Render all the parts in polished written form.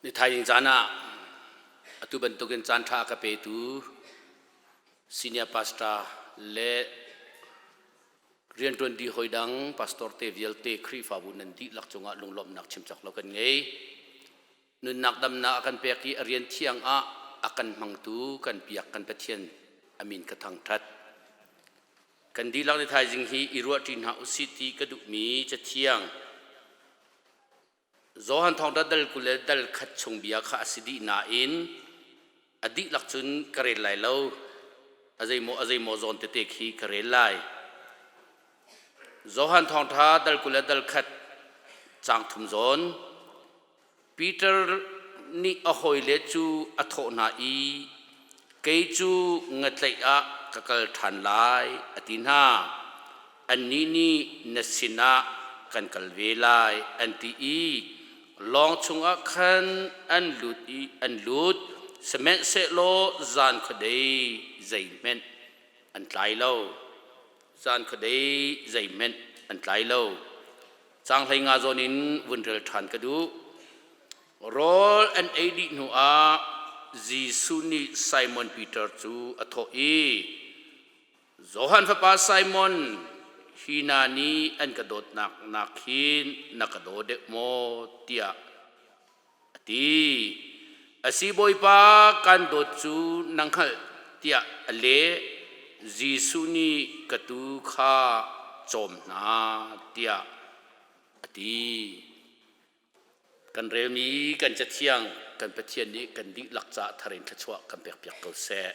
Nithaizing caan ah atu bantukin caan ṭha a ka petu senior pastor le rianṭuan dih hawi dang pastor te vialte Khrihfabu nan dihlak cungah lunglawmhnak chim cawk lo kan ngei. Nunnak damnak a kan pek i a rian thiang ah a kan hmangtu kan piak kan Pathian a min ka thangṭhat. Kan dihlak nithaizing hi i ruahṭi hna usih ti ka duhmi Cathiang Johan thawngṭha dal 20 le dal khat chung bia kha a si dih nain a dihlak cun ka rel lai lo. A zeimaw a zeimaw zawn tete khi ka rel lai. Johan thawngṭha dal 20 le dal khat caang thum zawn Peter nih a hawile cu a thawh hna i kei cu ngatlaih ah ka kal ṭhan lai a ti hna. Annih nih na sinah kan kal ve lai an ti i lawng chungah khan an lut i an lut, sihmanhsehlaw zan khuadei zeihmanh an tlai lo. Zan khuadei zeihmanh an tlai lo. Caang 15 zawn in vun rel ṭhan ka duh. Rawl an ei dih hnuah Jesuh nih Simon Peter cu a thawh i, Johan fapa Simon, hi hna nih an ka dawtnak nak hin na ka daw deuh maw? tiah a ti. A si Bawipa, kan dawt cu na hngalh tiah a leh. Jesuh nih ka tuu kha cawm hna tiah a ti. Kan relmi kan Cathiang kan Pathian nih kan dihlak caah thar in thluachuah kan pekpiak ko seh.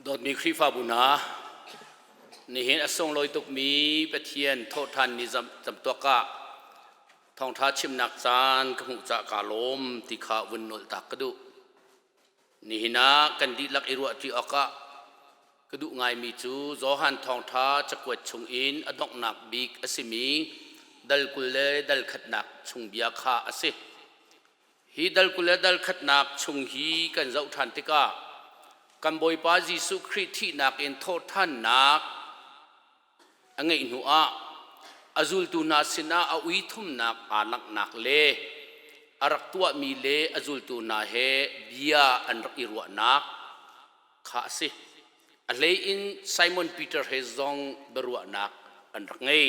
Dawtmi Khrihfabu hna, nihin a sunglawi tukmi Pathian thawhṭhan ni camtuak ah thawngṭha chimnak caan ka hmuh caah kaa lawm ti kha vun nolh tak ka duh. Nihin ah kan dihlak i ruahṭi awkah ka duh ngaimi cu Johan thawngṭha cakuat chungin a donghnak bik a simi dal 20 le dal khatnak chung bia kha a si. Hi dal 20 le dal khatnak chung hi kan zoh ṭhan tikah kan Bawipa Jesuh Khrih thihnak in thawhṭhannak a ngeih hnu ah a zultu hna sinah a ui thumnak aa langhnak le a rak tuahmi le a zultu hna he bia an rak i ruahnak kha a si. A hlei in Simon Peter he zong biaruahnak an rak ngei.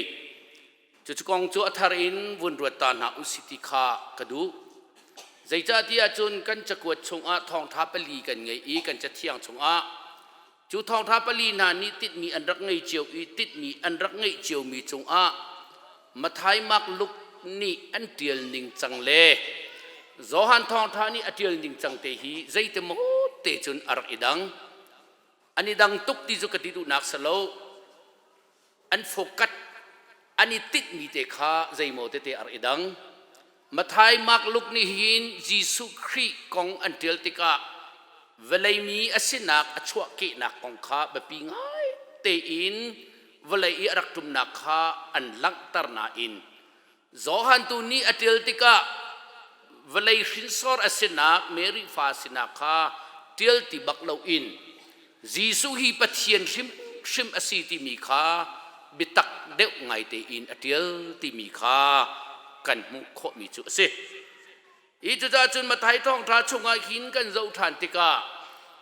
Cucu kong cu a thar in vun ruat ta hna u si ti kha ka duh. Zeicahtiah cun kan cakuat chungah thawngṭha pali kan ngei i kan cathiang chungah Cu thawngṭha pali hna nih tinhmi an rak ngei cio i tinhmi an rak ngeih ciomi cungah Matthai, Mark, Luke nih an ṭial ning cang le Johan thawngṭha nih a ṭial ning cang te hi zeitimaw te cun a rak i dang. An i dang tuk ti cu ka ti duhnak si lo. An focus an i tinhmi te kha zeimaw tete a rak i dang. Matthai, Mark, Luke nih hin Jesuh Khrih kong an ṭial tikah vawlei mi a sinak a chuahkehnak kong kha biapi ngai tein vawlei i a rak ṭumnak kha an langhter nain Johan tu nih a ṭial tikah vawlei hrinsor a sinak Mary fa sinak kha ṭial ti bak loin Jesuh hi Pathian hrimhrim a si timi kha biatak deuh ngai tein a ṭial timi kha kan hmuh khawhmi cu a si. Hi cucaah cun Matthai thawngṭha chungah hin kan zoh ṭhan tikah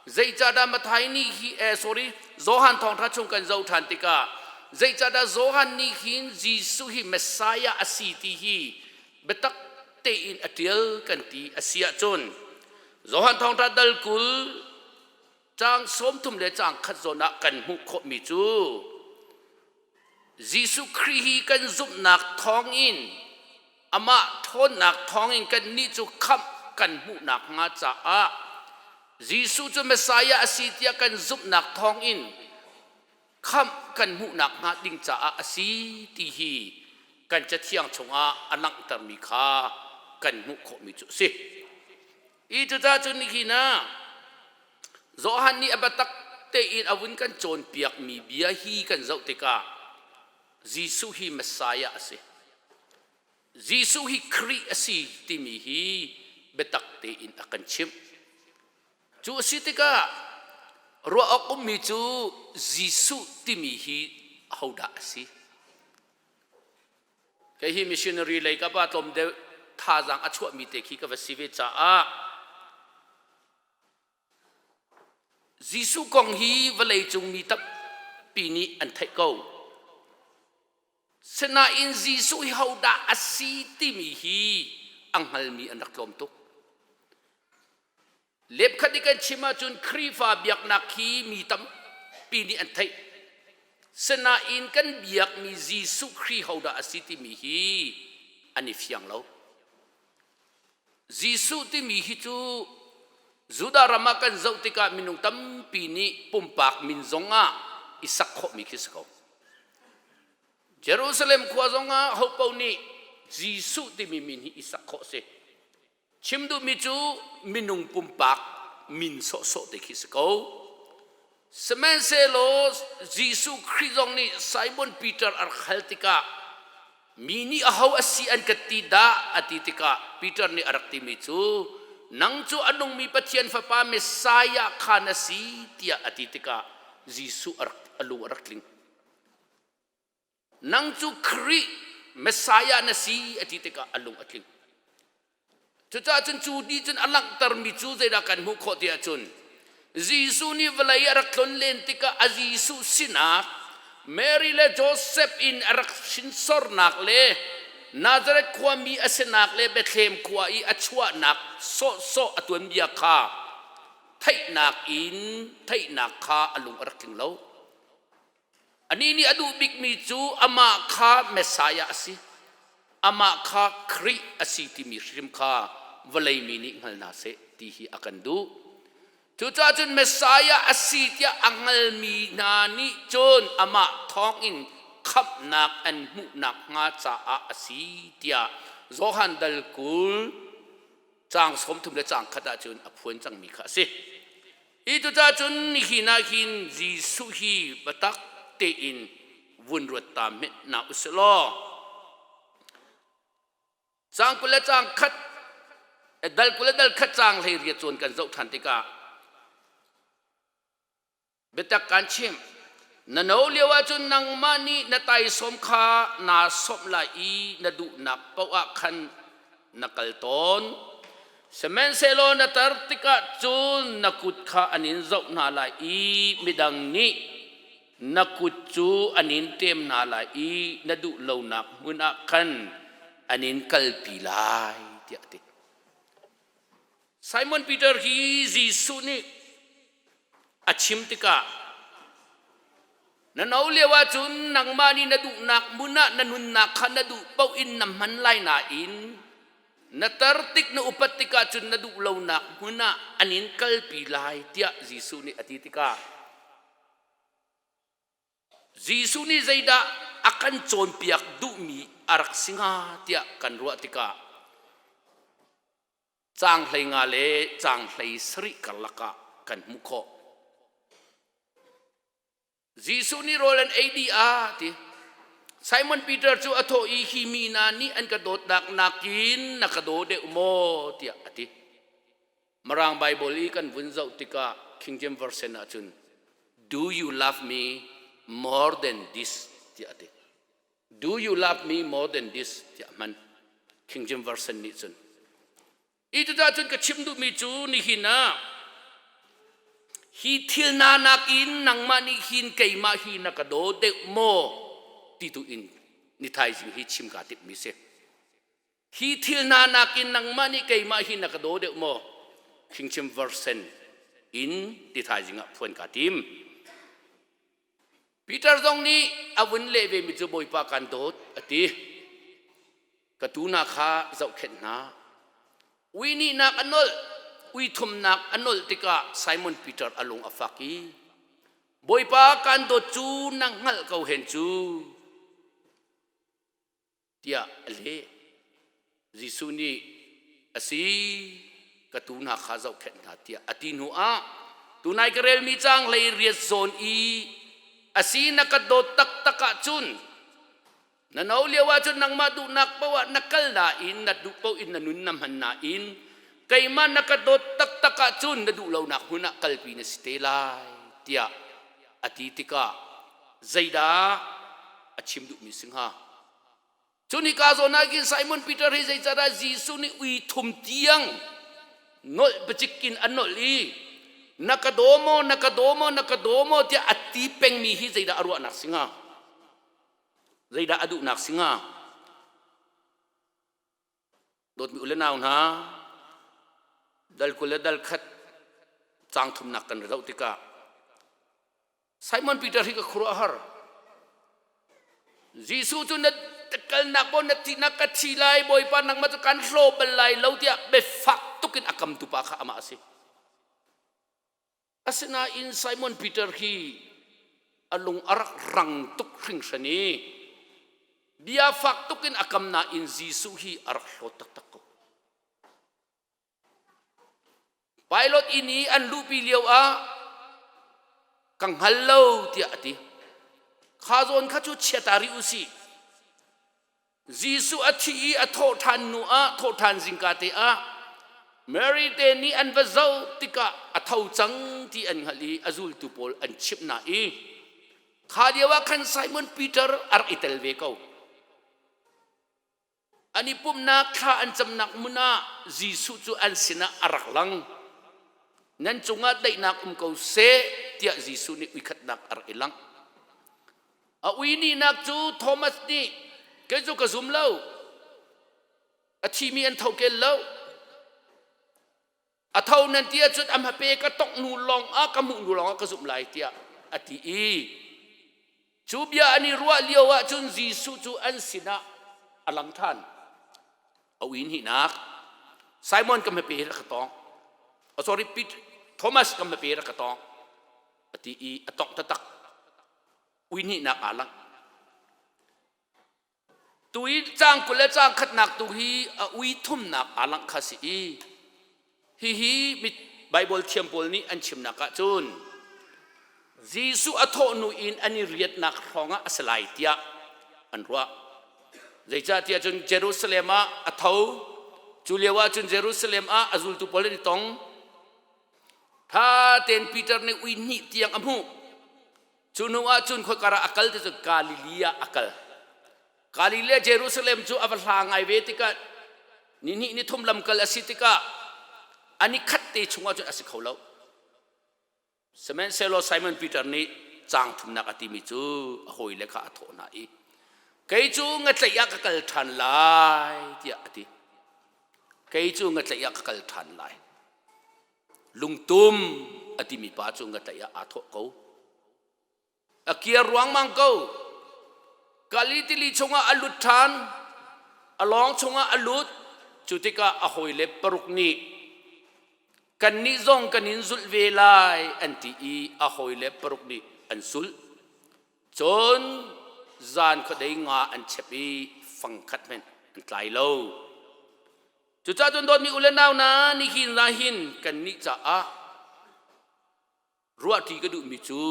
zeicahdah Matthai nih hi eh sorry Johan thawngṭha chung kan zoh ṭhan tikah zeicahdah Johan nih hin Jesuh hi Messiah a si ti hi biatak tein a ṭial kan ti a si ahcun Johan thawngṭha dal 20 Caang 30 le caang khat zawn ah kan hmuh khawhmi cu Jesuh Khrih hi kan zumhnak thawngin amah ṭhawnnak thawngin kannih cu khamh kan hmuhnak hnga caah Jesuh cu Messiah a si tiah kan zumhnak thawngin khamh kan hmuhnak hnga ding caah a si ti hi kan Cathiang chungah a langhtermi kha kan hmuh khawhmi cu a si. I cucaah cun nihin ah Johan nih a biatak tein a vun kan cawnpiakmi bia hi kan zoh tikah Jesuh hi Messiah a si. Jesuh hi Khrih a si timi hi biatak tein a kan chimh. Cu a si tikah ruah awk ummi cu Jesuh timi hi ahodah a si? Kei hi missionary lei ka pa tlawm deuh thazaang a chuahmi te khi ka va si ve caah Jesuh kong hi vawleicung mi tampi nih an theih ko. Sinain Jesuh hi hodah a si timi hi a hngalmi an rak tlawm tuk. Lepkhat i kan chim ahcun Khrihfa biaknak hi mi tampi nih an theih. Sinain kan biakmi Jesuh Khrih hodah a si timi hi an i fiang lo. Jesuh timi hi cu Judah ram ah kan zoh tikah minung tampi nih pumpak min zong ah i sak khawhmi khi si ko. Jerusalem khua zong ah hopaoh nih Jesuh timi min hi i sak khawh a si. Chim duhmi cu minung pumpak min sawhsawh te khi si ko. Sihmanhsehlaw Jesuh Khrih zong nih Simon Peter a rak hal tikah mi nih aho a si an ka ti dah a ti tikah Peter nih a rak timi cu nang cu a nungmi Pathian fapa Messiah kha na si tiah a ti tikah Jesuh a rak a lung a rak tling. Nang cu Khrih Messiah na si a ti tikah a lung a tling. Cucaah cun cu ni cun a langhtermi cu zeidah kan hmuh khawh ti ahcun Jesuh nih vawlei a rak tlon len tikah a Jesuh sinak Mary le Joseph in a rak hrinsornak le Nazareth khuami a sinak le Bethlehem khua i a chuahnak sawhsawh a tuanbia kha theihnak in theihnak kha a lung a rak tling lo. Anih nih a duh bikmi cu amah kha Messiah a si, amah kha Khrih a si timi hrim kha vawlei mi nih hngal hna seh ti hi a kan duh. Cucaah cun Messiah a si tiah a hngalmi hna nih cun amah thawngin khamhnak an hmuh nakhnga caah a si tiah Johan dal 20 caang 30 le caang khat ahcun a phuan cangmi kha a si. Hi cucaah cun nihin ah hin Jesuh hi biatak tein vun ruat ta hmenh hna u sih law caang 20 le caang khat dal 20 le dal khat caang 18 cawn kan zoh ṭhan tikah biatak kan chimh na no lio ahcun nangmah nih na taisawm kha naa sawmh lai i na duhnak paoh ah khan na kal tawn. Sihmanhsehlaw na tar tikah cun na kut kha an in zoh hna lai i midang nih na kut cu an in ṭem hna lai i na duh lonak hmun ah khan an in kalpi lai, tiah a ti. Simon Peter hi Jesuh nih a chim tikah na no lio ahcun nangmah nih na duhnak hmun ah na nunnak kha na duh paoh in na hman lai nain na tar tik na upat tikah cun na duh lonak hmun ah an in kalpi lai tiah Jesuh nih a ti tikah Jesuh nih zeidah a kan cawnpiak duhmi a rak si hnga tiah kan ruah tikah caang 15 le caang 17 karlak ah kan hmuh khawh. Jesuh nih rawl an ei dih ah ti Simon Peter cu a thawh i hi mi hna nih an ka dawtnak nakin na ka daw deuh maw tiah a ti. Mirang Bible i kan vun zoh tikah King James Version ahcun Do you love me more than this tiah a ti. Do you love me more than this tiah hman King James Version nih cun. I cucaah cun ka chim duhmi cu nihin ah hi thil na nakin nangmah nih hin keimah hi na ka daw deuh maw ti tu in ni thaizing hi chim kaa timhmi si. Hi thil hna nakin nangmah nih keimah hi na ka daw deuh maw? King James Version in ti thaizing ah phuan kaa tim. Peter zong nih a vun leh vemi cu Bawipa kan dawt a ti. Ka tuu hna kha zohkhenh hna. Ui nihnak a nolh, ui thumnak a nolh tikah Simon Peter a lung a fak i Bawipa kan dawt cu na hngalh ko hen cu tiah a leh. Jesuh nih a si ka tuu hna kha zohkhenh hna tiah a ti hnu ah tunai ka relmi caang 18 zawn i a si na ka dawt taktak ahcun na no lio ahcun nangmah duhnak paoh ah na kal nain na duh paoh in na nun na hman nain keimah na ka dawt taktak ahcun na duh lonak hmun ah kalpi na si te lai tiah a ti tikah zeidah a chim duhmi si hnga? Cun hika zawn ah khin Simon Peter hi zeicahdah Jesuh nih ui thum tiang nolh bacik in a nolh i na ka daw maw, na ka daw maw, na ka daw maw tiah a ti pengmi hi zeidah a ruahnak si hnga? Zeidah a duhnak si hnga? Dawtmi u le nau hna, dal 20 le dal khat caang thumnak kan zoh tikah Simon Peter hi ka khuaruahhar. Jesuh cu na kalnak bo na thihnak ka thi lai Bawipa nangmah cu kan hlaw bal lai lo tiah biafak tukin a kamtu pa kha amah a si. Asinain Simon Peter hi a lung a rak rang tuk hringhran i bia fak tukin a kam nain Jesuh hi a rak hlawt taktak ko. Pilot inn i an luhpi lio ah ka hngal lo tiah a ti. Kha zawn kha cu chiata rih u sih. Jesuh a thi i a thawh ṭhan hnu ah thawhṭhan zingka te ah Mary te nih an va zoh tikah a tho cang ti an hngalh i a zultu pawl an chimh hna i kha lio ah khan Simon Peter a rak i tel ve ko. An i pumhnak thla an camnak hmun ah Jesuh cu an sinah a rak lang. Nan cungah daihnak um ko seh tiah Jesuh nih uikhatnak a rak i langh. A ui nihnak cu Thomas nih kei cu ka zum lo. A thimi an tho kel lo. A tho nan ti ahcun a hmape ka tongh hnu lawng ah ka hmuh hnu lawng ah ka zumh lai tiah a ti i cu bia an i ruah lio ahcun Jesuh cu an sinah a lang ṭhan. A ui hnihnak Simon ka hmape hi rak ka tawng. Oh, sorry, Peter. Thomas ka hmape rak ka tawng a ti i a tongh taktak. Ui hnihnak aa langh. Tu i caang 20 le caang khatnak tu hi a ui thumnak aa langh kha si i hihi Bible thiam pawl nih an chimnak ahcun Jesuh a thawh hnu in an i riatnak hrawng ah a si lai tiah an ruah. Zeicahtiah cun Jerusalem ah a tho. Cu lio ah cun Jerusalem ah a zultu pawl an i tong. Tha tein Peter nih ui hnih tiang a hmuh. Cu hnu ah cun khoikar ah a kal ti cu Galilee ah a kal. Galilee Jerusalem cu a va hla ngai ve tikah ni hnih ni thum lamkal a si tikah an i khat te chungah cun a si kho lo. Sihmanhsehlaw Simon Peter nih caang thumnak a timi cu a hawile kha a thawh hna i kei cu ngatlaih ah ka kal ṭhan lai tiah a ti. Kei cu ngatlaih ah ka kal ṭhan lai. Lungtum a timi pa cu ngatlaih ah aa thawh ko. A kir ruangmang ko. Kali tili chungah a lut ṭhan. A lawng chungah a lut. Cu tikah a hawile paruk nih kannih zong kan in zulh ve lai an ti i a hawile paruk nih an zulh. Cun zan khuadei nga an chep i fangkhat hmanh an tlai lo. Cucaah cun dawtmi u le nau hna nihin la hin kannih caah ruahṭi ka duhmi cu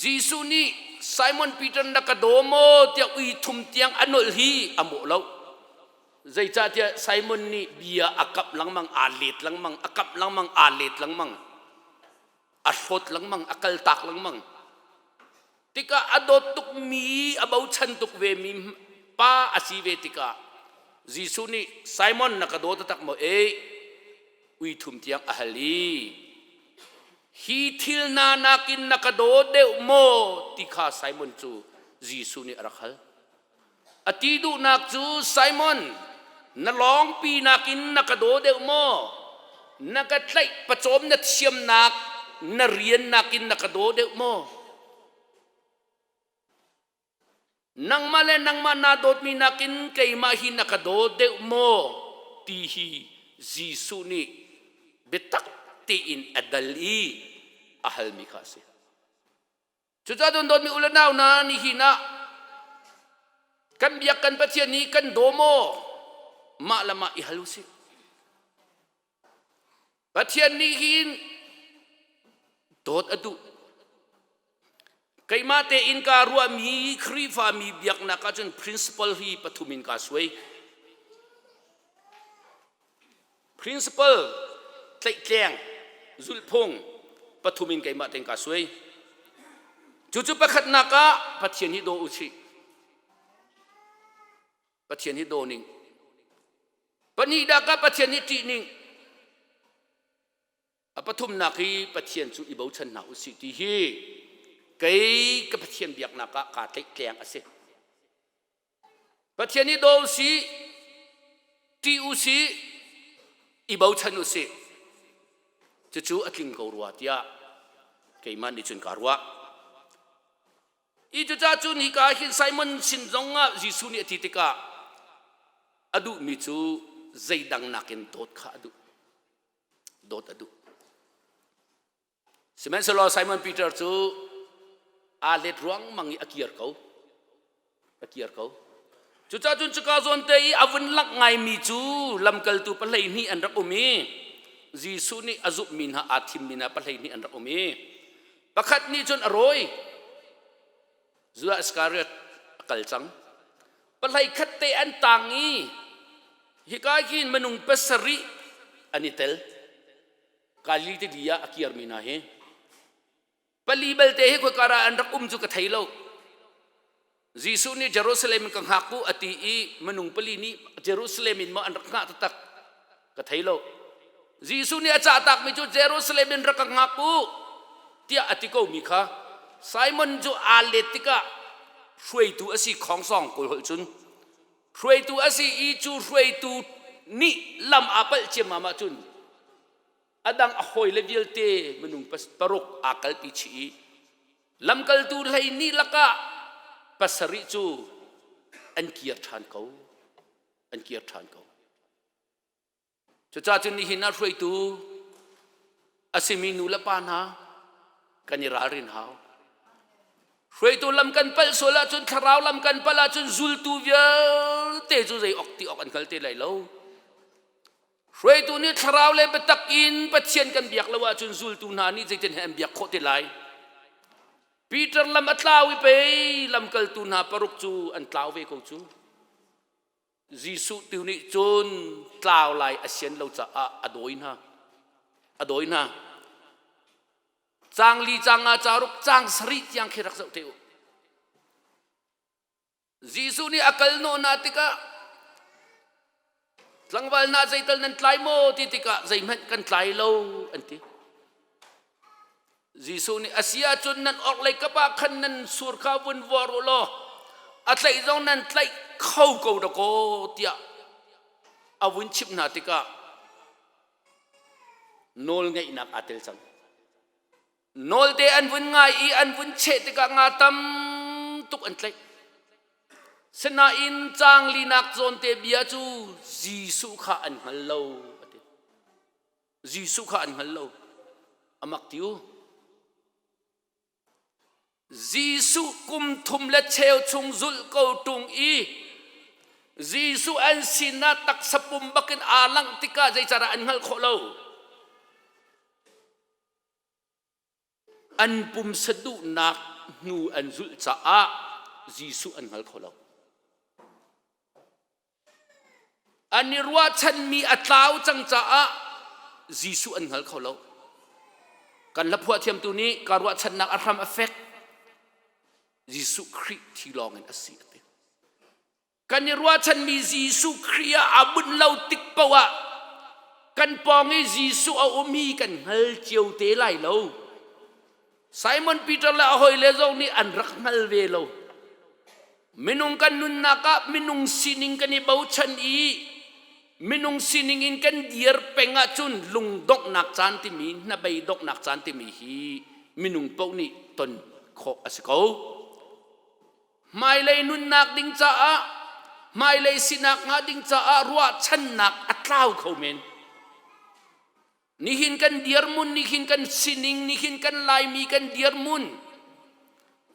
Jesuh nih Simon Peter na ka daw maw tiah ui thum tiang a nolh hi a mawh lo. Zeicahtiah Simon nih bia a kamh lengmang, aa let lengmang, a kamh lengmang, aa let lengmang, a hlawt lengmang, a kaltak lengmang. Tikah a dawt tukmi, a bochan tuk vemi pa a si ve tikah Jesuh nih Simon na ka daw taktak maw? Ei, ui thum tiang a hal i hi thil hna nakin na ka daw deuh maw ti kha Simon cu Jesuh nih a rak hal. A ti duhnak cu Simon na lawngpi nakin na ka daw deuh maw? Na ka tlaih pawcawm na thiamnak na rian nakin na ka daw deuh maw? Nangmah le nangmah naa dawtmi nakin keimah hi na ka daw deuh maw ti hi Jesuh nih biatak tein a dal i a halmi kha a si. Cucaah cun dawtmi u le nau hna nihin ah kan biak kan Pathian nih kan daw maw mah le mah i hal u sih. Pathian nih hin dawt a duh. Keimah tein kaa ruahmi Khrihfami biaknak ahcun principle hi pathum in kaa suai. Principle tlaihtleng zulhphung pathum in keimah tein kaa suai. Cucu pakhatnak ah Pathian hi daw u sih. Pathian hi daw ning. Pahnihnak ah Pathian hi ṭih ning. A pathumnak hi Pathian cu i bochan hna usih ti hi kei ka Pathian biaknak ah kaa tlaihtleng a si. Pathian hi daw usih, ṭih usih, i bochan usih. Cucu a tling ko rua tiah keimah nih cun kaa ruah. I cucaah cun hika hin Simon sin zongah Jesuh nih a ti tikah a duhmi cu zeidang nakin dawt kha a duh. Dawt a duh. Sihmanhsehlaw Simon Peter cu aa let ruangmang i a kir ko. A kir ko. Cucaah cun cuka zawn te i a vun langh ngaimi cu lamkaltu 12 an rak um i Jesuh nih a zumhmi hna aa thimmi hna 12 an rak um i pakhat nih cun a rawi Judah Iskariot a kal cang. Pahlei khat te an tang i hika hin minung pasarih an i tel. Galili tili ah a kirmi hna hi. Pali belte hi khoika ah an rak um cu ka thei lo. Jesuh nih Jerusalem in ka hngak u a ti i minung pali nih Jerusalem in maw an rak hngah taktak ka thei lo. Jesuh nih a cahtakmi cu Jerusalem in rak ka hngak u tiah a ti komi kha Simon cu aa let tikah hruaitu a si khongsong kawl holh cun hruaitu a si i cu hruaitu nih lam aa palh ciammam ahcun a dang a hawile vialte minung paruk aa kalpi chih i lamkaltu 12 lakah pasarih cu an kir ṭhan ko an kir ṭhan ko. Cucaah cun nihin ah hruaitu a simi nu le pa hna kan i ralrin hau. Hruaitu lam kan palh sual ahcun thlarau lam kan palh ahcun zultu vialte cu zei ok ti awk an hngal te lai lo. Hruaitu nih thlarau le biatak in Pathian kan biak lo ahcun zultu hna nih zeitin he an biak khawh te lai. Peter lam a tlau i pei lamkaltu hna paruk cu an tlau ve ko cu. Jesuh tu nih cun tlau lai a sian lo caah a dawi hna. A dawi hna. Caang li, caang nga, caang ruk, caang sarih tiang khi rak zoh te u. Jesuh nih a kal hnawh hna tikah tlangval hna zeital nan tlai maw ti tikah zeihmanh kan tlai lo an ti. Jesuh nih a si ahcun nan orhlei kap ah khan nan sur kha vun vuar u law a tlaih zong nan tlaih kho ko dakaw tiah a vun chimh hna tikah nawlngeihnak aa tel cang. Nawlte an vun ngai i an vun cheh tikah nga tam tuk an tlaih. Sinain caang linak zawnte bia cu Jesuh kha an hngal lo a ti. Jesuh kha an hngal lo. A mak ti u. Jesuh kum thum le cheu chung zulh ko ṭung i Jesuh an sinah taksa pum bakin aa langh tikah zeicarah an hngalh khawh lo. An pumsa duhnak hnu an zulh caah Jesuh an hngal kho lo. An i ruahchanmi a tlau cang caah Jesuh an hngal kho lo. Kan hlaphuah thiamtu nih ka ruahchannak a hram a fek. Jesuh Khrih thi lawng in a si a ti. Kan i ruahchanmi Jesuh Khrih ah a bunh lo tik paoh ah kan pawng i Jesuh a um hi kan hngal cio te lai lo. Simon Peter le a hawile zong nih an rak hngal ve lo. Minung kan nunnak ah minung sining kan i bochan i minung sining in kan dir peng ahcun lungdonghnak caan timi hnabei donghnak caan timi hi minung paoh nih ton khawh a si ko. Hmailei nunnak ding caah hmailei sinak hnga ding caah ruahchannak a tlau kho men. Nihin kan dirmun, nihin kan sining, nihin kan Laimi kan dirmun.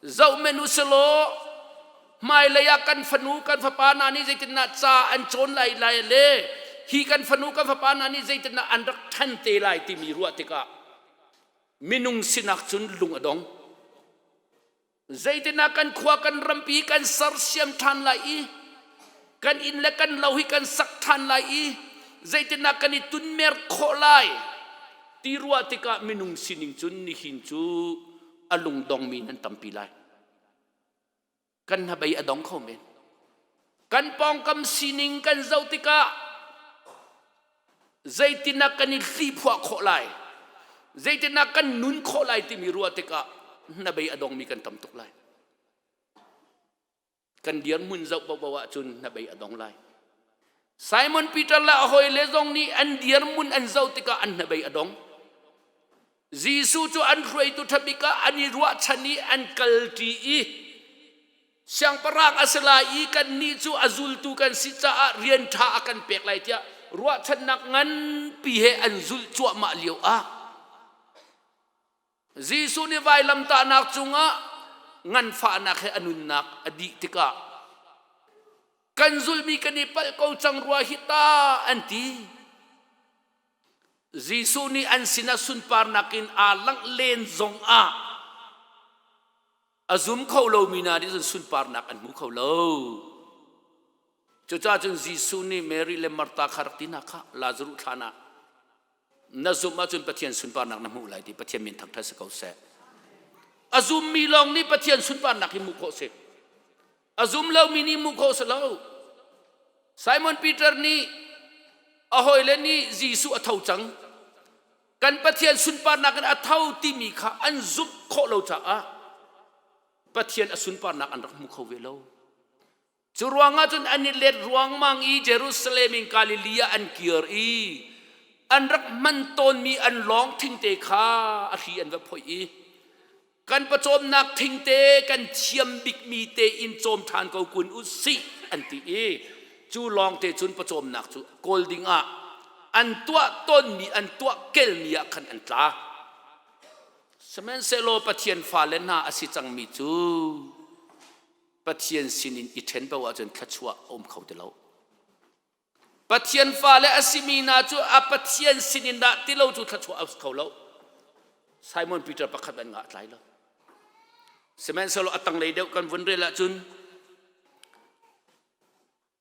Zoh men u selaw hmailei ah kan fanu kan fapa hna nih zeitindah ca an cawn lai lai le hi kan fanu kan fapa hna nih zeitindah an rak ṭhan te lai timi ruah tikah minung sinak cun lung a dong. Zeitinah kan khua kan rampi kan sersiam ṭhan lai i kan inn le kan lo hi kan sak ṭhan lai i zeitinah kan i tunmer khawh lai ti ruah tikah minung sining cun nihin cu a lungdongmi nan tampi lai. Kan hnabei a dong kho men. Kan pawngkam sining kan zoh tikah zeitinah kan i hliphuah khawh lai zeitinah kan nun khawh lai timi ruah tikah hnabei a dongmi kan tam tuk lai kan dirhmun zoh paohpaoh ahcun hnabei a dong lai Simon Peter le a hawile zong nih an dirhmun an zoh tikah an hnabei a dong Jesuh cu an hruaitu ṭhabik ah an i ruahchan i an kalṭi i Siangpahrang a si lai i kannih cu a zultu kan si caah rian ṭha a kan pek lai tiah ruahchannak nganpi he an zulh cuahmah lio ah Jesuh nih vailamtahnak cungah nganfahnak he a nunnak a dih tikah kan zulhmi kan i palh ko cang rua hi ta an ti. Jesuh nih an sinah sunparnak in aa langh len zongah a zum kho lomi hna nih cun sunparnak an hmu kho lo. Cucaah cun Jesuh nih Mary le Martha kha rak ti hna kha Lazaruh thlan ah na zumh ahcun Pathian sunparnak na hmuh lai ti Pathian min thangṭhat si ko seh. A zummi lawng nih Pathian sunparnak hi hmuh khawh si. A zum lomi nih hmuh khawh si lo. Simon Peter nih a hawile nih Jesuh a tho cang. Kan Pathian sunparnak in a tho timi kha an zumh khawh lo caah Pathian a sunparnak an rak hmu kho ve lo. Cu ruangah cun an i let ruangmang i Jerusalem in Galilee ah an kir i an rak hman tawnmi an lawng thingte kha a hri an va phoih i kan pawcawmnak thingte kan thiam bikmi te in cawm ṭhan ko kun u sih an ti i cu lawngte cun pawcawmnak cu kawl ding ah. an tuah tawnmi an tuah kelmi ah khan an tla. Sihmanhsehlaw Pathian fale hna a si cangmi cu Pathian sinin i ṭhen paoh ahcun thluachuah a um kho ti lo. Pathian fale a simi hna cu a Pathian sinin dah ti lo cu thluachuah a kho lo. Simon Peter pakhat an ngah tlai lo. Sihmanhsehlaw a tanglei deuh kan vun rel ahcun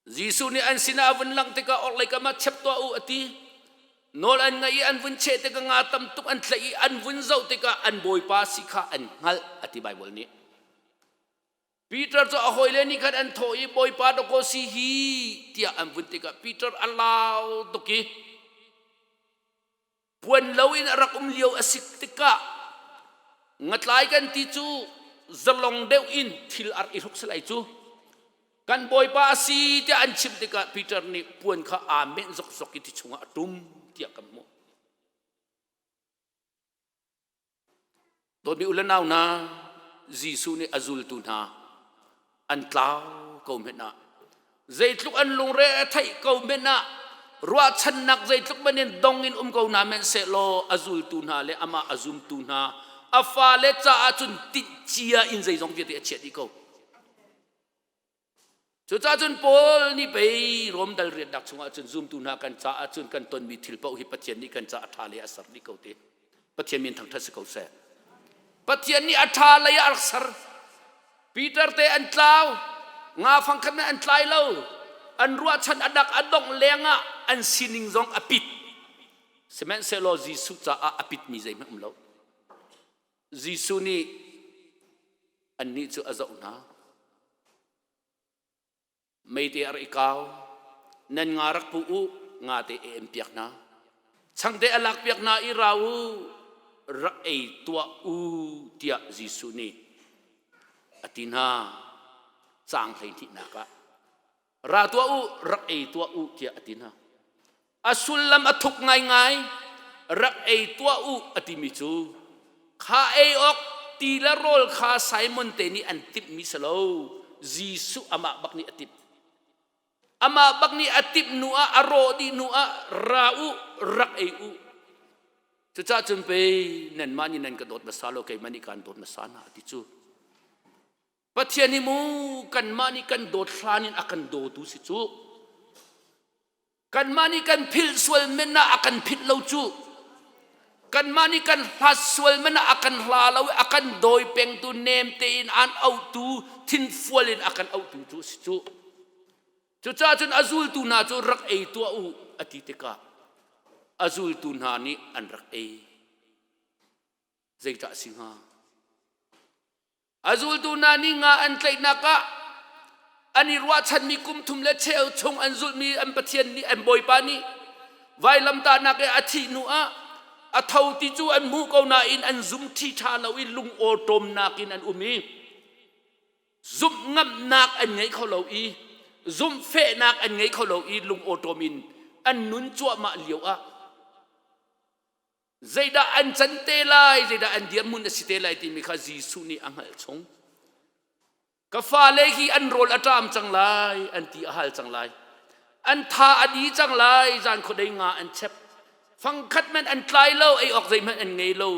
Jesuh nih an sinah a vun langh tikah orhlei kam ah chep tuah u a ti. Nawl an ngaih i an vun cheh tikah nga tam tuk an tlaih i an vun zoh tikah an bawipa si kha an hngalh a ti Baibal nih. Peter cu a hawile nih khan an thawh i Bawipa dawkaw si hi tiah an vun tikah Peter a lau tuk i puan loin a rak um lio a si tikah ngatlai kan ti cu zalong deuh in thil ar i hruk salai cu kan bawipa a si tiah an chimh tikah Peter nih puan kha aa menh zokzok i ti chungah a tum tiah kan hmuh. Dawtmi u le nau hna, Jesuh nih a zultu hna an tlau ko hmenh ah zeitluk an lungre a theih ko hmenh ah ruahchannak zeitluk hmanh in dong in um ko hna hmenh sehlaw a zultu hna le amah a zumtu hna a fale caah cun tinh cia in zeizong vialte a chiah dih ko. Cucaah cun Paul nih pei Rom dal riannak chungah cun zumtu hna kan caah cun kan tonmi thil paoh hi Pathian nih kan caah a ṭha lei a ser dih ko te. Pathian min thangṭhat si ko seh. Pathian nih a ṭha lei ah a rak ser. Peter te an tlau, nga fangkhat nih an tlai lo. An ruahchan a dak a dongh lengah an sining zong a pit. Sihmanhsehlaw Jesuh caah a pitmi zeihmanh um lo. Jesuh nih annih cu a zoh hna. Meite a rak i kau. Nan nga rak pu u, nga te a em piak hna. Changte a lak piak hna i ra u, rak ei tuah u tiah Jesuh nih a ti hna. Caang 12nak ah. Ra tuah u, rak ei tuah u tiah a ti hna. A sullam a thuk ngaingai. Rak ei tuah u a timi cu kha ei awk ti le rawl kha Simon te nih an timhmi si lo. Jesuh amah bak nih a timh. Amah bak nih a timh hnu ah a rawh dih hnu ah ra u rak ei u. Cucaah cun pei nanmah nih nan ka dawt hmasa lo keimah nih kaan dawt hmasa hna ti cu. Pathian hi mu kanmah nih kan dawt hlan in a kan dawtu si cu. Kanmah nih kan philh sual men ah a kan philh lo cu. Kanmah nih kan hlat sual men ah a kan hla lo i a kan dawi pengtu nem tein aan auhtu thinfual in a kan auhtu cu a si cu. Cucaah cun a zultu hna cu rak ei tuah u a ti tikah a zultu hna nih an rak ei. Zeicah a si hnga? A zultu hna nih nga an tlaihnak ah an i ruahchanmi kum thum le cheu chung an zulhmi an Pathian nih an Bawipa nih vailamtahnak i a thih hnu ah a tho ti cu an hmuh ko nain an zum ṭhi ṭha lo i lungawṭawmnak in an um i zumh ngamnak an ngei kho lo i zumhfehnak an ngei kho lo i lungawṭawm in an nun cuahmah lio ah Zeidah an can te lai, zeidah an dirhmun a si te lai timi kha Jesuh nih a hngalh chung. Ka fale hi an rawl a ṭam cang lai, an ti a hal cang lai. An tha a di cang lai, zan khuadei nga an chep. Fangkhat hmanh an tlai lo, ei awk zeihmanh an ngei lo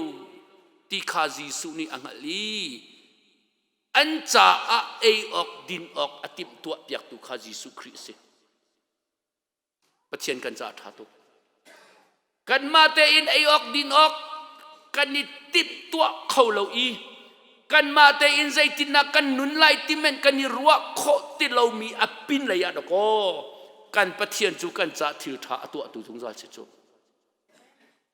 ti kha Jesuh nih a hngalh i an caah ei awk din awk a timhtuah piaktu kha Jesuh Khrih a si. Pathian kan caah ṭha tuk. Kanmah tein ei awk din awk kan i timhtuah kho lo i kanmah tein zeitindah kan nun lai ti men kan i ruah khawh ti lomi a pin lei ah dakaw kan Pathian cu kan caah thil ṭha a tuahtu zungzal si cu.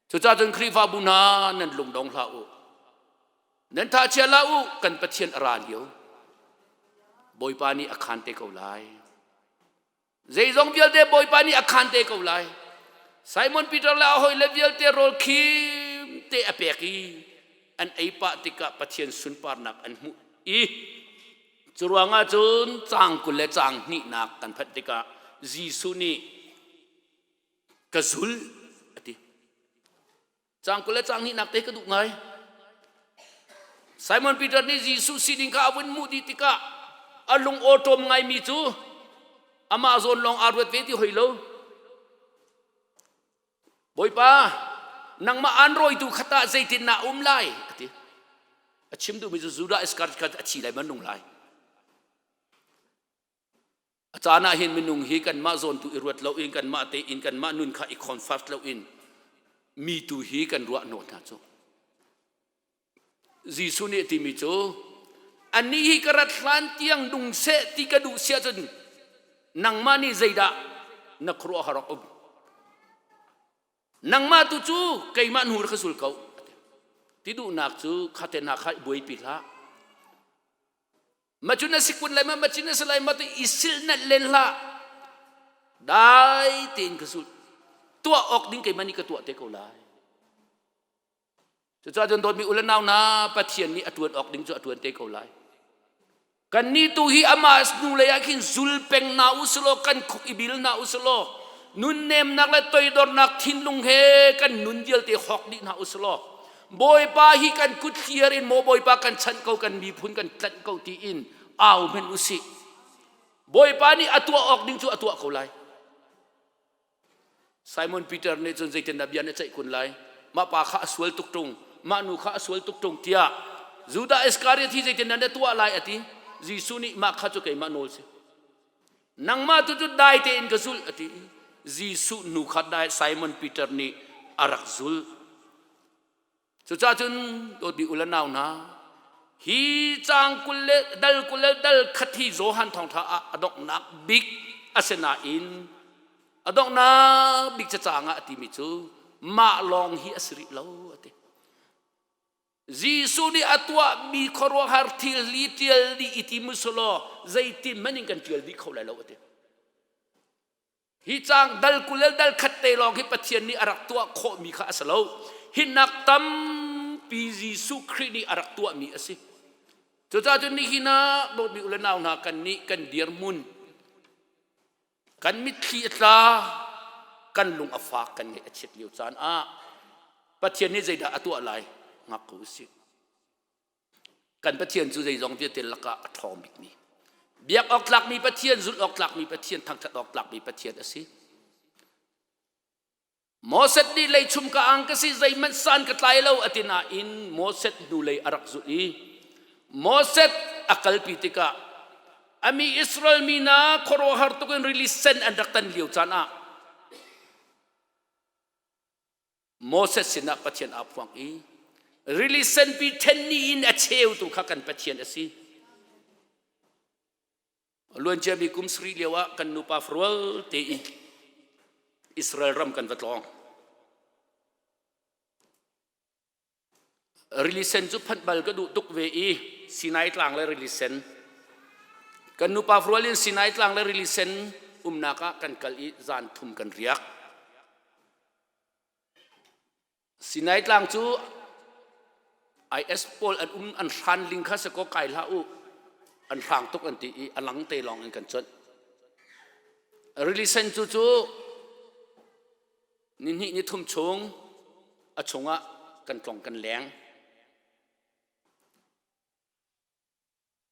Cucaah cun Khrihfabu hna nan lungdong hlah u. Nan tha chia hlah u kan Pathian a ra lio. Bawipa nih a khaan te ko lai. Zeizong vialte Bawipa nih a khaan te ko lai. Simon Peter le a hawile vialte rawl khim te a pek i an ei pah tikah Pathian sunparnak an hmuh i cu ruangah cun caang 20 le caang hnihnak kan phanh tikah Jesuh nih ka zul a ti. Caang 20 le caang hnihnak te ka duh ngai. Simon Peter nih Jesuh sining kha a vun hmuh dih tikah a lung awṭawm ngaimi cu amah zawn lawng aa ruat ve ti hoi lo. Bawipa, nangmah aan rawitu khat ah zeitin na um lai? A ti. A chim duhmi cu Judah Iskariot kha a thi lai man nung lai. A caan ah hin minung hi kanmah zawn tu i ruat loin kanmah tein kanmah nun kha i comfort loin mi tu hi kan ruah hnawh hna cu. Jesuh nih a timi cu anih hi ka rat hlan tiang nung seh ti ka duh si ahcun nangmah nih zeidah na khuaruahhar awk um? Nangmah tu cu keimah hnu ka zul ko. Ti duhnak cu khate hna kha i buaipi hlah. Ma cu na si kun lai ma, ma cu na si lai ma tu i silhnalh len hlah. Dai tein ka zul. Tuah awk ding keimah nih ka tuah te ko lai. Cucaah cun dawtmi u le nau hna Pathian nih a ṭuan awk ding cu a ṭuan te ko lai. Kannih tu hi amah hnulei ah khin zul peng hna u sih law kan khuk i bil hna u sih law nunnemnak le toidornak thinlung he kan nun vialte hawk dih hna u sih law Bawipa hi kan kut hliar in maw Bawipa kan chanh ko kan miphun kan tlanh ko tiin au hmenh u sih. Bawipa nih a tuah awk ding cu a tuah ko lai. Simon Peter nih cun zeitindah bia na ceih kun lai? Mah pa kha a sual tuk ṭung, mah nu kha a sual tuk ṭung tiah Judah Iskariot hi zeitindah na tuah lai a ti. Jesuh nih mah kha cu keimah nawl si. Nangmah tu cu dai tein ka zulh a ti. Jesuh nu kha dai Simon Peter nih a rak zulh. Cucaah cun dawtmi u le nau hna, hi caang 20 le dal 20 le dal khat hi Johan thawngṭha ah a donghnak bik a si nain a donghnak bik cacaang ah a timi cu mah lawng hi a si rih lo a ti. Jesuh nih a tuahmi khuaruahhar thil hi ṭial dih i tim usulaw zeitin hmanh in kan ṭial dih kho lai lo a ti. Hi caang dal 20 le dal khat te lawng hi Pathian nih a rak tuah khawhmi kha a si lo. Hinnak tampi Jesuh Khrih nih a rak tuahmi a si. Cucaah cun nihin ah dawtmi u le nau hna kan nih kan dirhmun kan mitthli a tla kan lung a fak kan ngaih a chiat lio caan ah Pathian nih zeidah a tuah lai ngak ko usih. Kan Pathian cu zeizong vialte lakah a ṭhawng bikmi, biak awk tlakmi Pathian, zulh awk tlakmi Pathian, thangṭhat awk tlakmi Pathian a si. Moses nih leichum ka ang ka si zeihmanh san ka tlai lo a ti nain Moses hnulei a rak zulh i Moses a kalpi tikah a mi Israel mi hna khuaruahhar tuk in rili sen an rak tan lio caan ah Moses sinah Pathian aa phuang i rili senpi ṭhen ni in a cheutu kha kan Pathian a si. Luanciami kum sarih lio ah kan nupa farual te i Israel ram kan va tlawng. Rili sen cu phanh bal ka duh tuk ve i Sinai tlang le rili sen. Kan nupa farual in Sinai tlang le rili sen umnak ah kan kal i zan thum kan riak. Sinai tlang cu IS pawl an um an hran ling kha si kaw kai hlah u an hrang tuk an ti i a lang te lawng in kan cuanh. Rili sen cu cu ni hnih ni thum chung a chungah kan tlong kan leng.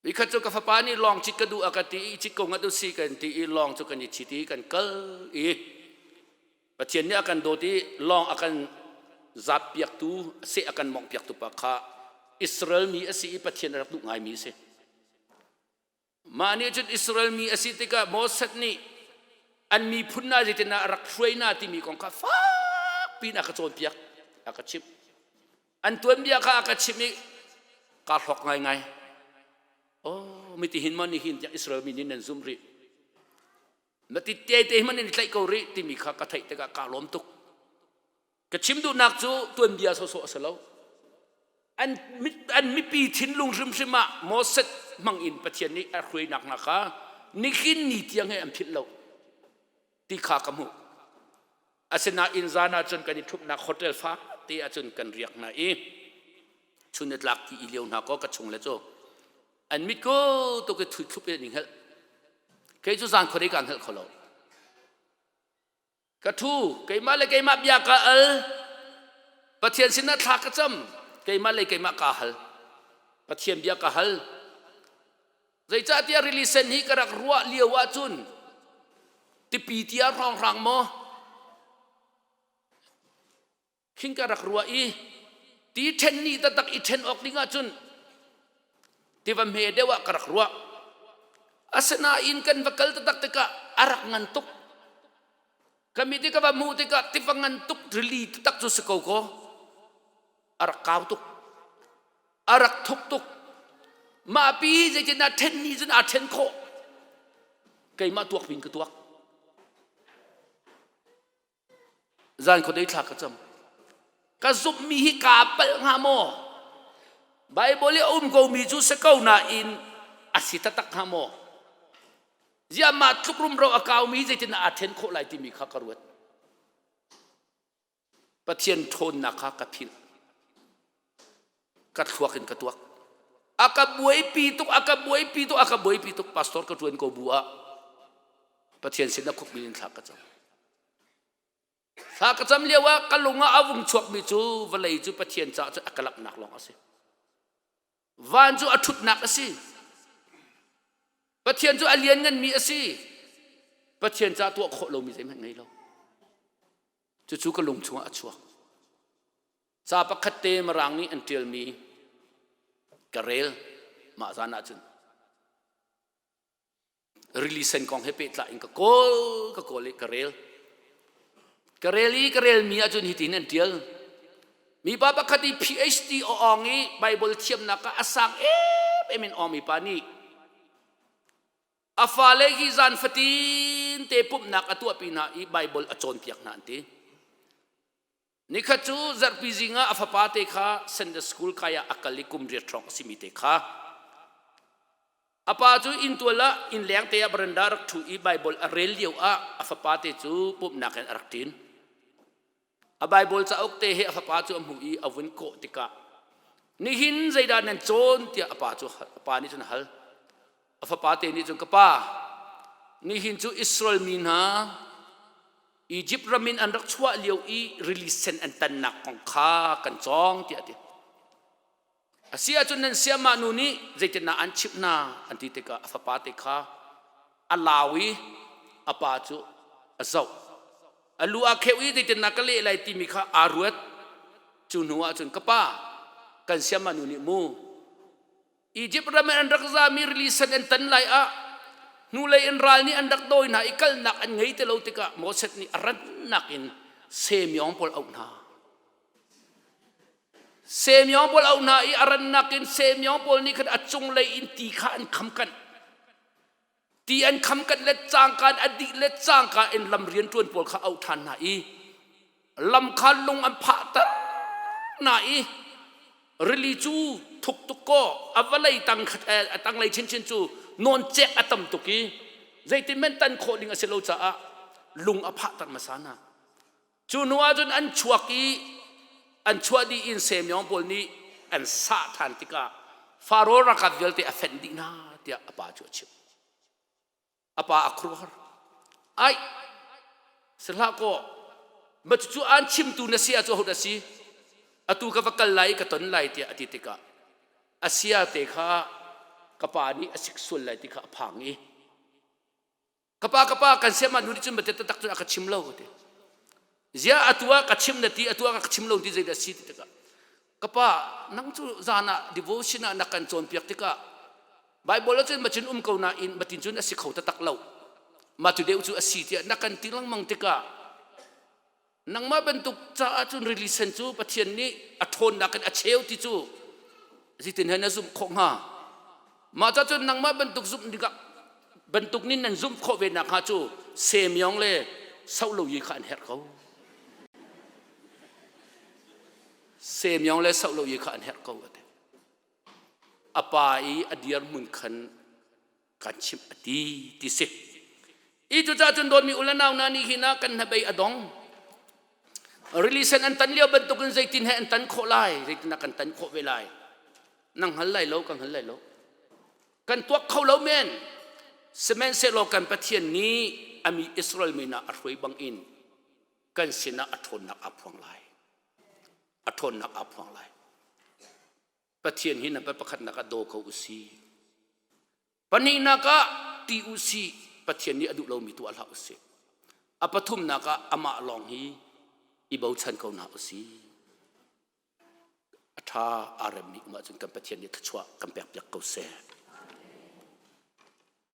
Nikhat cu ka fapa nih lawng cit ka duh a ka ti i cit ko ngat u si kan ti i lawng cu kan i chit i kan kal i Pathian nih a kan dawt i lawng a kan zap piaktu seh a kan mawngh piaktu pa kha Israel mi a si i Pathian a rak duh ngaimi a si. Mah nih cun Israel mi a si tikah Moses nih an miphun hna zeitindah a rak hruai hna timi kong kha fak piin a ka cawnpiak a ka chimh. An tuanbia kha a ka chimh i kaa hlawk ngaingai. Oh, mitihin maw nihin tiang Israel mi nih nan zumh rih. Mati te te hmanh in i tlaih ko rih timi kha ka theih tikah kaa lawm tuk. Ka chim duhnak cu tuanbia sawsawh a si lo. An, an mipi thinlung hrimhrim ah Moses hmang in Pathian nih a hruainak hna kha nihin ni tiang he an philh lo ti kha ka hmuh. Asinain zan ah cun kan i ṭhumhnak hotel fate ah cun kan riak hna i chun i tlak ti i lio hna kaw ka chung le cu an mit ko tuk i thui thlup in an i hngelh. Kei cu zan khuadei kaa hngelh kho lo. Ka ṭhu, keimah le keimah bia ka al. Pathian sinah thla ka cam, keimah le keimah kaa hal. Pathian bia ka hal. Zeicahtiah rili sen hi ka rak ruah lio ahcun tipi tia hrawnghrang maw? Khin ka rak ruah i ti ṭhen ni taktak i ṭhen awk ding ahcun tiva hme deuh ah ka rak ruah. Asinain kan va kal taktak tikah a rak ngan tuk. Ka mit i ka va hmuh tikah tiva ngan tuk rili taktak cu si ko kaw a rak kau tuk. A rak thuk tuk. Mah pi zeitindah ṭhen ni cun aa ṭhen khawh. Keimah tuak pin ka tuak. Zan khuadei thla ka cam. Ka zumhmi hi kaa palh hnga maw? Baibal i a um komi cu si ko nain a si taktak hnga maw? Ziah mah tluk rumro a kaumi zeitin aa ṭhen khawh lai timi kha ka ruat. Pathian ṭhawnnak kha ka philh. Ka thluak in ka tuak. A ka buaipi tuk, a ka buaipi tuk, a ka buaipi tuk. Pastor ka ṭuan ko bu ah Pathian sin a khukmi in thla ka cam. Thla ka cam lio ah ka lung ah a vung chuakmi cu vawlei cu Pathian caah cu a ka langhnak lawng a si. Van cu a ṭhutnak a si. Pathian cu a liannganmi a si. Pathian caah tuah khawh lomi zeihmanh ngei lo. Cucu ka lung chungah a chuak. Ca pakhat te Mirang nih an ṭialmi ka rel mah zan ah cun. Rili sen kong he pehtlai in ka kawl ka kawl i ka rel. Ka rel i ka relmi ahcun hitin an ṭial. Mipa pakhat i PhD a awng i Bible thiamnak ah a sang em in awngmi pa nih a fale hi zan fatin te pumhnak a tuahpi hna i Bible a cawnpiak hna an ti. Nikhat cu zarhpi zing ah a fapa te kha Sunday school kai ah a kal i kum riat hrawng a simi te kha a pa cu inntual ah innleng te ah baranda rak ṭhu i Bible a rel lio ah a fapa te cu pumhnak in a rak ṭin. A Bible cauk te he a fapa cu a hmuh i a vun kawh tikah nihin zeidah nan cawn tiah a pa cu a pa nih cun a hal. A fapa te nih cun ka pa nihin cu Israel mi hna Egypt ram in an rak chuah lio i rili sen an tannak kong kha kan cawng tiah a ti. A si ahcun nan siamah nu nih zeitindah an chimh hna an ti tikah a fapa te kha a lau i a pa cu a zoh. A lu a kheuh i zeitindah ka leh lai timi kha aa ruat. Cu hnu ah cun ka pa kan siamah nu nih mu Egypt ram in an rak zami rili sen an tan lai ah hnulei in ral nih an rak dawi hna i kalnak an ngei ti lo tikah Moses nih a rannak in Semyong pawl auh hna. Semyong pawl auh hna i a rannak in Semyong pawl nih khan a cunglei in ti kha an kham kanh. Ti an kham kanh le cangka in a dih le cangka in lam rianṭuan pawl kha auh ṭhan hna i lam kha lung an phahter hna i rili cu thuk tuk kaw a vawlei tang a tanglei chinchin cu nawncek a tam tuk i zeitin men tan khawh ding a si lo caah lung a phahter hmasa hna. Cu hnu ah cun an chuak i an chuah dih in Semyong pawl nih an sah ṭhan tikah Faro ralkap vialte a fenh dih hna tiah a pa cu a chimh. A pa a khuaruahhar. Ai, si hlah kaw, ma cucu aan chimtu na si ah cu ahodah si? Atu ka va kal lai i ka ton lai tiah a ti tikah a sia te kha ka pa nih a sik sual lai ti kha a phang i Ka pa ka pa kan siamah nu nih cun bate taktak cun a ka chim lo ti. Zia atu ah ka chim na ti atu ah ka chim lo ti zeidah si ti tikah ka pa nang cu zan ah devotion ah na kan cawnpiak tikah Bible ah cun macun um ko nain matin cun a si kho taktak lo mah cu deuh cu a si tiah na kan ti lengmang tikah Nangmah bantuk caah cun rili sen cu Pathian nih a ṭhawnnak in a cheu ti cu zeitin he na zumh khawh hnga? Mah ca cun nangmah bantuk zumh dingah bantuk nih nan zumh khawh ve nakhnga cu Semyong le Sohloyi kha an herh ko. Semyong le Sohloyi kha an herh ko a ti. A pa i a dirhmun khan kan chimh a ti ti si. I cucaah cun dawtmi u le nau hna nih hin ah kan hnabei a dong. Rili sen an tan lio bantukin zeitin he an tan khawh lai, zeitin ah kan tan khawh ve lai. Nang hngal lai lo, ka hngal lai lo. Kan tuak kho lo men. Sihmanhsehlaw kan Pathian nih a mi Israel mi hna a hruai bangin kan sinah a ṭhawnnak aa phuang lai. A ṭhawnnak aa phuang lai. Pathian hi na pakhatnak ah daw ko u si. Pahnihnak ah ti u si. Pathian nih a duh lomi tuah hlah u si. A pathumnak ah amah lawng hi i bochan ko hna u si. A ṭha aa remmi um ahcun kan Pathian nih thluachuah kan pekpiak ko seh.